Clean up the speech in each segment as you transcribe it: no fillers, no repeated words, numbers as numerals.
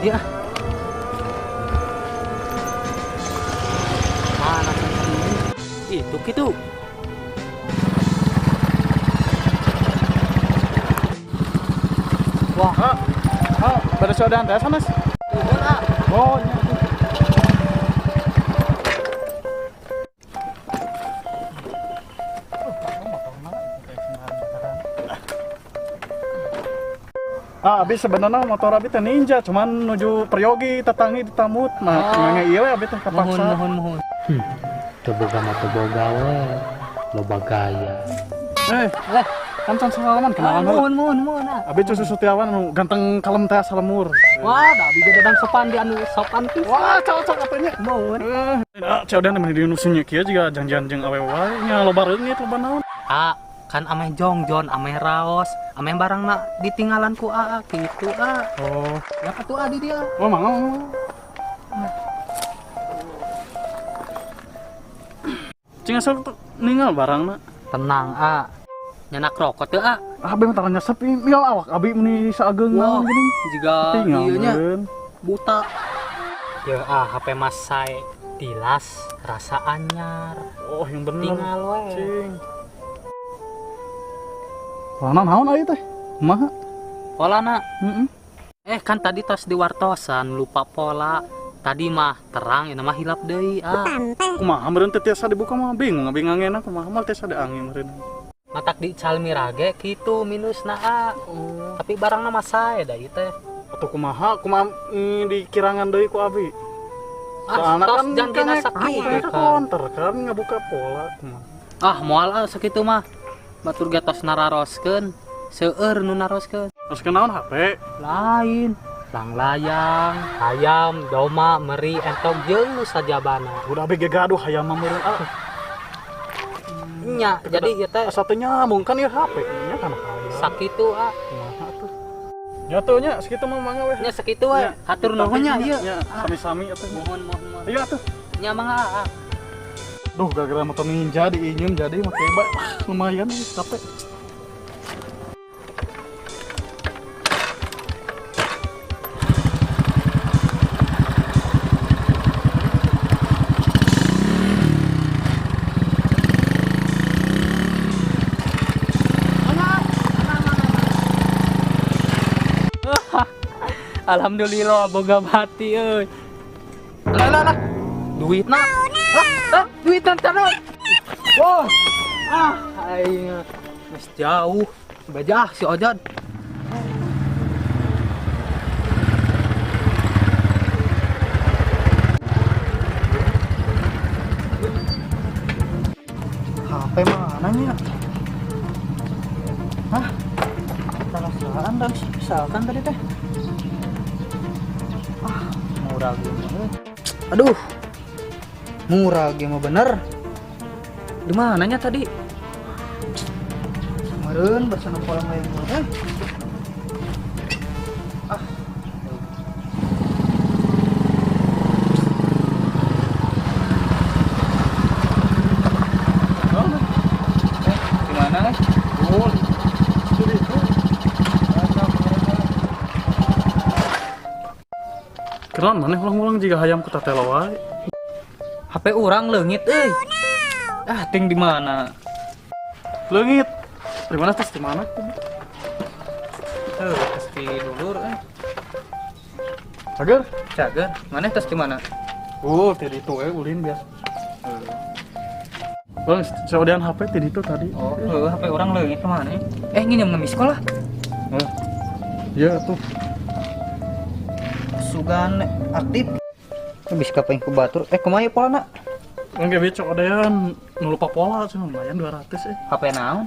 Dia ah. Mana ini? Itu gitu. Wah, Ah, pada sodan teh sanes. nuhun ah. Oh, nya. Ah, abi sebenarnya motor abi teh Ninja, cuman nuju peryogi tetangi ditamut. Nah, Oh. nge ieu we abi teh Muhun, kapaksa. muhun, muhun. Teu boga mah teu boga we. Loba gaya. Eh, Lah, kan can salaman kenalan heula. muhun, muhun, muhun ah. Abi Cucu Setiawan anu ganteng kalem teh salemur. Wah, da abi dadang sopan di anu sopan pisan. Wah, cocok atuh nya. Muhun. Eh, ah, ceu dan di nu sunyi kieu juga janjian jeung awewe wae nya loba reungit loba naon. Ah, kan ameh jongjon, ameh raos, ameh barangna ditinggalan ku aa gitu ah. Oh, Ya atuh ah di dia. oh mangga. Mangga. Cing asal tuh ninggal barangna. Tenang ah. Nyanak rokok teu ah. Abi mah tara nyesep ninggal awak abi meni saageng Wah, naon geuning. Jiga Tinggal ieu nya meureun. buta. Ya ah, HP Mas sae tilas rasa anyar. Oh, yang bener. Tinggal we. Cing. Polana naon aya teh? Kumaha? Polana. Heeh. Eh kan tadi tos diwartosan lupa pola. Tadi mah terang ini mah hilap deui ah. Kumaha meureun teh tiasa dibuka mah bingung abi ngangena kumaha mah tiasa diangin meureun. Matak di calmirage kitu minusna ah. Oh. Tapi barangna mah sae da ieu teh. Atau kumaha kumaha dikirangan deui ku abi. Ah, Soalna tos kan janjina kan sakitu kan kan. konter kan ngabuka pola kumaha. Ah, moal ah sakitu mah. Batur ge tos nararoskeun, seueur nu naroskeun. Terus kenaon HP? Lain, langlayang, hayam, doma, meri, entok jeung nu sajabana. Udah abi ge gaduh hayam mah meureun ah. Nya, jadi ieu teh Asa teu nyambung kan ieu HP nya kan hayam. sakitu ah. Kumaha tuh? Ya tuh nya sakitu mah mangga we. Nya sakitu we. Nya. Hatur nuhun nya ieu. Nya, sami-sami atuh. Muhun, muhun, muhun. Ayo atuh. Nya mangga ah. Duh, gara-gara motor Ninja diinyum jadi make ba. Wah, lumayan nih capek. Alhamdulillah boga bati euy. Lah lah lah. Duitna. Ah, ah, duitna tano. Wah. Ah, aing geus jauh. Bajah si Ojod. HP mana nya? Hah? Perasaan dan misalkan tadi teh. Ah, murah gimana? Aduh, murah gimana bener? Di mananya tadi? Meureun bersama pola main murah. Ah, Gimana? Oh, Kenaon maneh ulang-ulang jiga hayam ku tatelo wae. HP urang leungit euy. Ah, ting di mana? Leungit. Di mana tas di mana? Tuh, tas di dulur euy. Cager. Cager, maneh tas di mana? Oh, tadi itu ulin biasa. Bang, saudean HP tadi itu tadi. Oh, heuh, HP urang leungit ke mana? Eh, nginjem ngemis sekolah. Ya tuh. Sugan aktif. Habis kapan ku batur? Eh, kumaha ieu polana? Enggak bisa codean nu lupa pola cuma lumayan 200 eh. HP naon?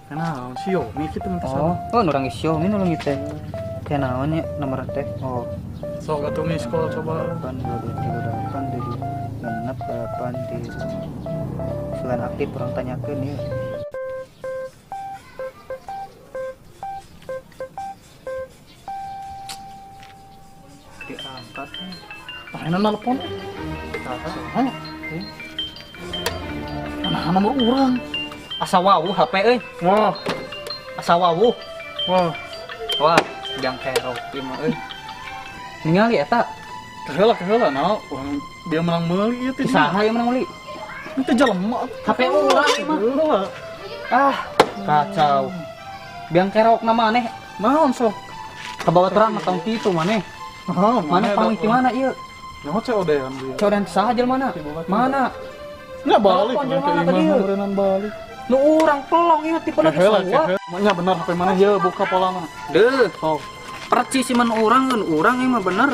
Naon Xiaomi kitu mah Oh, oh nu urang Xiaomi nu leungit teh. Teh naon nya nomor teh? Oh, Sok atuh miss call coba. 8 2 2 3 8 7 6 8 7. Sugan aktif urang tanyakeun ieu. Diangkat. Tah nelpon. Saha? Nah, nomor urang. Asa wawuh HP euy. Wah, Asa wawuh. wah. Wah, jang kerok ieu mah euy. Ningali eta. Keheula keheula nah, urang dia menang meuli ieu teh. Saha yang menang meuli? Itu jelema. HP urang mah. Heula. Ah, kacau. Biang kerok na maneh. Naon sok? Kabawa terang mah tong kitu maneh. Naon? Maneh panggil di mana ieu? Nyaho COD-an dia. Codan saha jelema? Mana? Nya balik Telepon ke jelema imah tadi. meureunnan balik. Nu urang pelong ieu tipe lagi Keheula sarua. keheula. Nya bener HP maneh ieu buka polana. Deuh, Sok. percis sih man urang kan urang emang bener.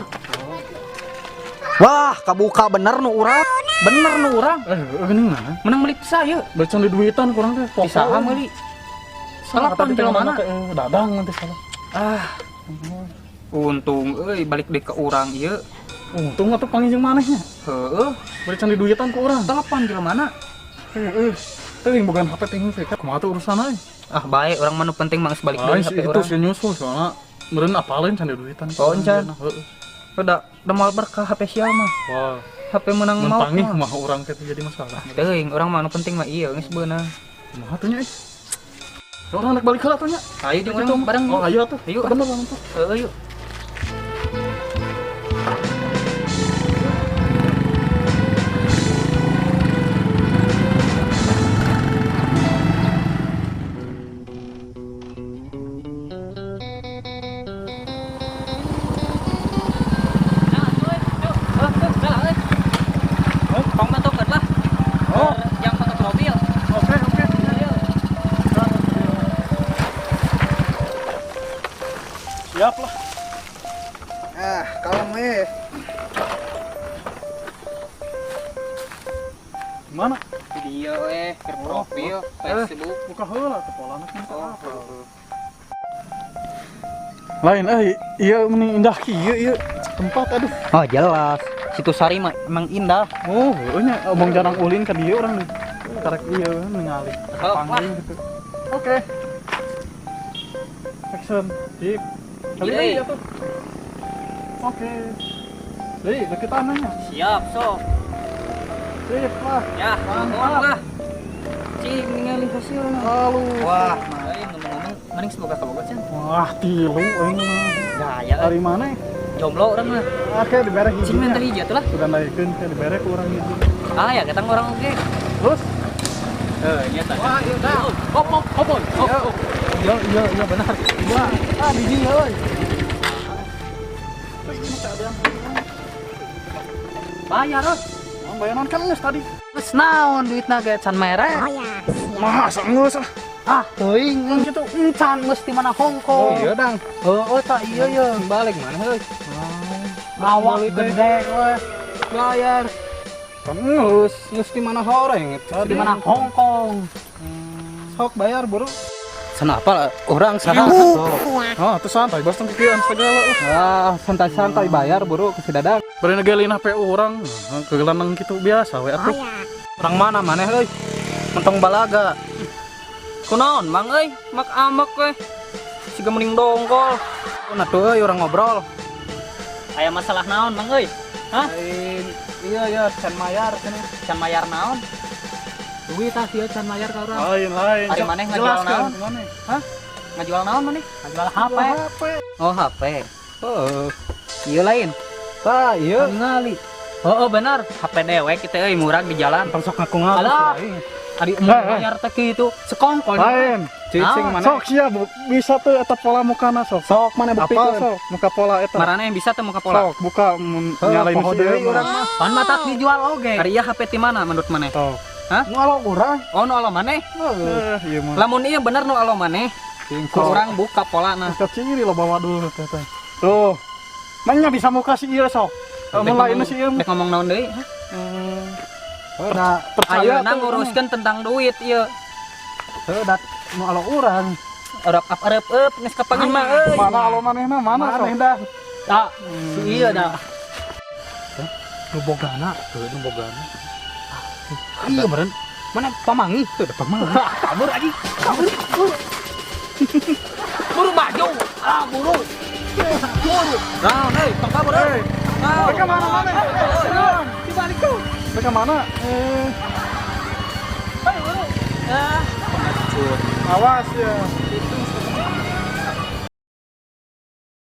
Wah, kabuka bener nu urang. Bener nu urang. Eh, geuning nah. Menang meuli saya. Bacan di duitan kurang teh. Di saha meuli? Salah Telepon jelema mana? Dadang nanti salah. Ah. Untung euy balik deui ke urang ieu. Untung atuh panggil jeung manehnya. Heeh, Bari can di duitan ku urang. telepon jelema mana? Heeh. Teuing bukan HP ting teh. Kumaha tuh urusan euy? Ah, bae urang mah nu penting mah geus balik deui Lain HP sih itu urang. sih nyusul soalnya meureun apaleun can di duitan. Oh, encan. Heeh. Udah, udah moal berkah HP sia mah. Wah, HP menang mau. mun panggih mah urang teh jadi masalah. Teuing, urang mah nu penting mah ieu geus beunang. Kumaha tuh nya euy? Urang rek balik heula tuh nya. Ayo jeung urang bareng. Oh, ayo atuh. Ayo. Bener bener tuh. Heeh, yuk. Oh, Yang foto profil. oke oke. Siap lah. Ah, kalem eh. Gimana? Video ke profil Facebook. Buka heula teh polana kan. Oh, Lain euy, ieu mending indah kieu ieu tempat aduh. Oh, jelas. Situ Sari mah emang indah. Oh, heueuh nya abang jarang ulin ka dieu urang nih. Karek ieu ningali. Oh, Panggil gitu. Oke. Action. Sip. Kali Iya. deui atuh. Oke. Deui, deketan nya. Siap, sok. Sip lah. Ya, Mantap. lah. Cing ningali hasilna. Lalu. Wah, euy ngomong-ngomong mending semoga kaboga can. Wah, tilu aing mah. Gaya euy. Dari mana? Jomblo urang mah. Oke, dibere Cing hiji. mental hiji atuh lah. Sudah naikeun ke dibere ku urang hiji. Ah ya, ketang orang oge. Terus Heuh, nya tah. Wah, ieu dah. Hop hop hop. Hop. Iya, iya, iya benar. dua, ah biji euy. Bayar, euy. Naon bayaran kan geus tadi. Geus naon duitna ge can mere. Masa geus ah. Ah, teuing Gitu. encan geus di mana Hongkong. Oh iya dang. Heeh, tah iya ye. Balik mana heuy? Awak gede we. Bayar. Kan geus, geus di mana horeng Di mana Hongkong. Sok bayar buru. Kenapa orang salah? Ah, tuh santai bos tong kikieuan segala. Ah, santai-santai bayar buru ke si Dadang. Bari negelin HP urang, nah, kegelanang kitu biasa we atuh. Orang mana maneh euy? Mentong balaga. Kunaon mang euy? Mak amak we. Siga mending dongkol. Nah tuh euy urang ngobrol. Aya masalah naon mang euy? Hah? Iya ya, can mayar cenah. Can mayar naon? Duit ah sia can mayar ka urang. Lain lain. Ari maneh ngajual Jelaskeun, naon? maneh. Hah? Ngajual naon maneh? Ngajual HP. HP. Oh, HP. Heeh. Ieu lain. Tah, ieu. Ningali. Oh, oh benar. HP dewek kita euy murah di jalan. Tong sok ngaku-ngaku. Alah. Ari Eh, mau eh. bayar teh kitu sekongkol. Lain. Cicing maneh. Sok sia bisa tuh eta pola mukana sok. Sok mana Apa buktikeun? sok muka pola eta. Marana yang bisa teh muka pola. Sok buka nyalain poho si ieu deui urang mah. mah. Pan mata dijual oge. Ari ieu HP ti mana menurut maneh? Sok. Hah? Nu alo urang. Oh, nu alo maneh. Eh, ieu mah. Lamun ieu bener nu alo maneh, ku urang buka polana. Geus ciri lo bawa dulu teh teh. Tuh. Nanya bisa muka si ieu sok. Lamun lain si ieu. Rek ngomong naon deui? Heuh, da Percaya Ayeuna tuh. nguruskeun tentang duit ieu. heuh da nu alo urang. Erep ap erep eup geus kapanggih mah euy. Mana alo manehna mana sok. Maneh dah. Ah, si ieu dah. Nu bogana, heuh nu bogana. Iya meureun. Mana pamangi? Teu da pamangi. Kabur aja. Kabur. Buru maju. Ah, buru. Buru. Nah, euy, tong kabur euy. Mereka mana mana? Dibalik tuh. Mereka mana? Eh, Ayo, buru. Ah. awas ya.